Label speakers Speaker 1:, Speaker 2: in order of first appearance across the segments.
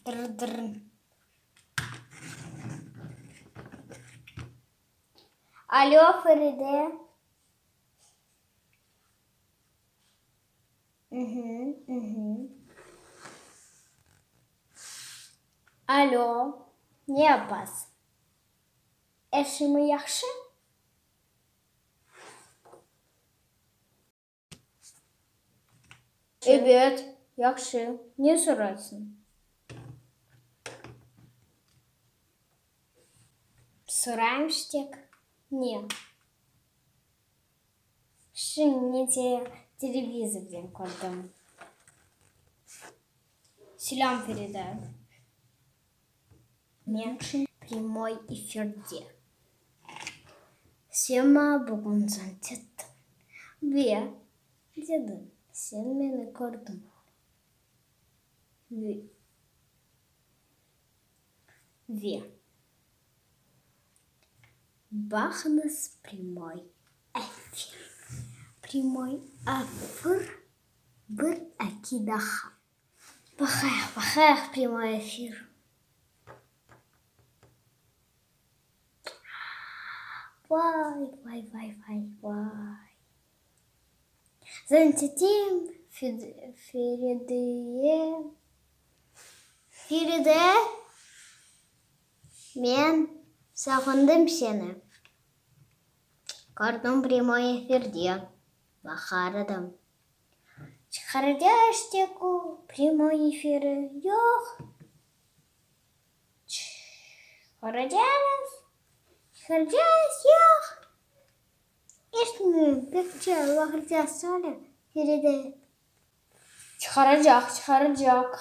Speaker 1: Dır-dır. Alo, Feride. Alo, ne yapasıñ? Er şeymi yahşı? Ebet, yahşı. Ne soraysıñ? Sorayım ştek, ne? Şimdi de televizordan kördim. Selâm, Feride. Men prâmoy efirde. Sen maña bugün zant ettiñ ve dediñ, sen meni kördiñ ve baqıñız prâmoy efir, prâmoy efir bir eki daha. Baqayıq, baqayıq prâmoy efir. Vay, vay, vay, vay, vay. Zannettim, Ferideye, Feride, men sağındım seni. Kördim prâmoy efirde, baqar edim. Çıqaracaq tek o prâmoy efiri, yoq. Çıqaracağız, çıqaracağız, yoq. Eşitmeyim, pek laqırdı söyle, Feride. Çıqaracaq, çıqaracaq,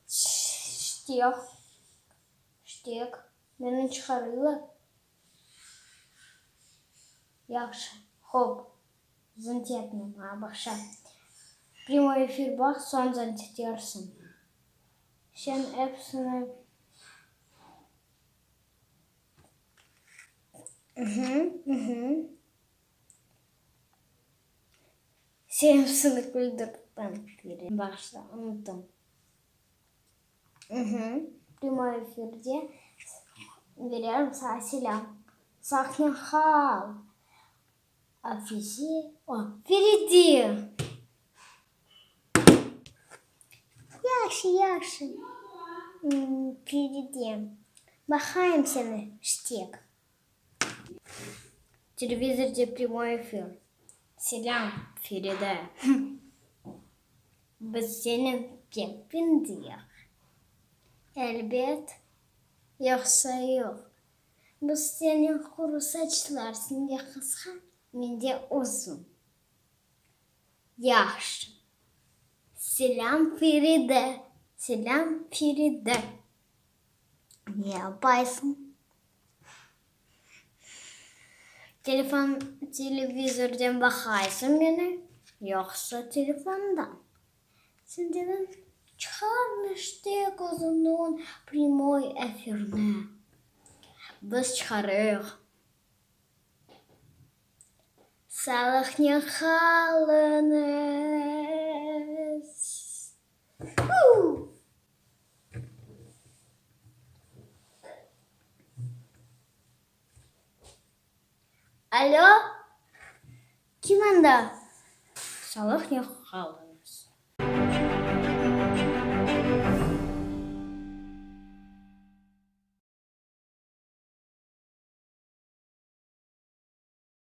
Speaker 1: ştek, ştek, meni çıqarırlar. Yahşı, hop, zınt etme, maña baqşa. Prâmoy efir baq, soñ zınt etersiñ. Sen episini. Sen episini küldürdiñ. Bağışla, unuttım. Prâmoy efirde bererim saña selâm. Sahne qal. Afize, o, Feride! Yahşı, yahşı, Feride, baqayım seni, ştek. Televizorde prâmoy efir. Selâm, Feride. Biz seni pek begendik. Elbet, yoqsa yoq. Bu seniñ quru saçlar sende qısqa, mende uzun. Yahşı. Selâm, Feride, selâm, Feride. Ne yapaysıñ? Telefon, televizordan baqaysıñ meni, yoqsa telefondan? Sen dediñ, çıqar işte közüñniñ prâmoy efirni. Biz çıqarıq. Sağlıqnen qalıñız! Alo, kim anda? Sağlıqnen qalıñız!